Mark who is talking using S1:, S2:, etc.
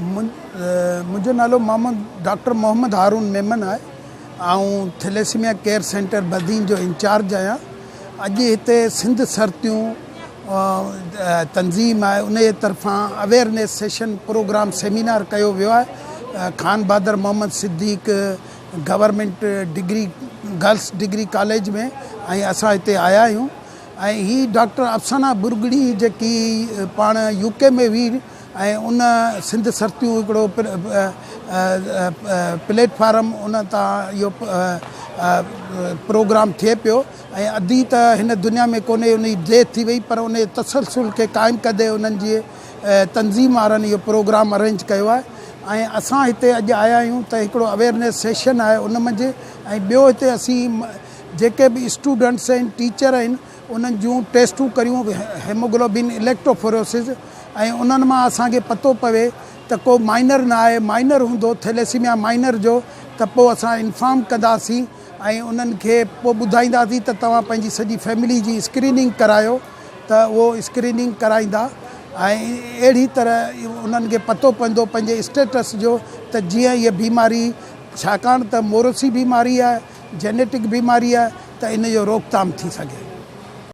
S1: منهنجو نالو محمد ڊاڪٽر محمد هارون ميمن آهي. آئون ٿيليسيميا ڪيئر سينٽر بدين جو انچارج آهيان. اڄ هتي سنڌ سرتيون تنظيم آهي ان جي طرفان اويئرنيس سيشن پروگرام سيمينار ڪيو ويو آهي. Khan Bahadur Muhammad Siddique government degree girls degree college ۾ ۽ اسان هتي آيا آهيون ۽ هي ڊاڪٽر افسانه برگڙي جيڪي پاڻ يو ڪي ۾ هئي ۽ ان سنڌ سرتيون هڪڙو پليٽ فارم ان تان اهو پروگرام ٿئي پيو ۽ ادي ته هن دنيا ۾ ڪونهي ان جي ڊيٿ ٿي وئي پر ان جي تسلسل کي قائم ڪندي انهن جي تنظيم وارن اهو پروگرام ارينج ڪيو آهي ۽ اسان هتي اڄ آيا آهيون ته هڪڙو اويئرنيس سيشن آهي ان منجهه ۽ ٻيو هتي اسين جيڪي به اسٽوڊنٽس آهن ٽيچر آهن انهن جون ٽيسٽون ڪريون هيموگلوبن اليڪٽروفوروسز ۽ انهن مان اسان کي پتو پوي ته ڪو مائنر نه آهي مائنر هوندو ٿيليسيميا مائنر جو ته پوء اسان انفارم ڪنداسين ۽ انهن کي پوء ٻڌائينداسين ته توهان پنهنجي سڄي فيملي جي اسڪريننگ ڪرايو ته اهو اسڪريننگ ڪرائيندا ۽ اهڙي طرح انهن کي پتو پوندو پنهنجي اسٽيٽس جو ته جيئن هيء بيماري ڇاڪاڻ ته موروثي بيماري آهي جينيٽڪ بيماري آهي ته ان جو روڪٿام ٿي سگهي.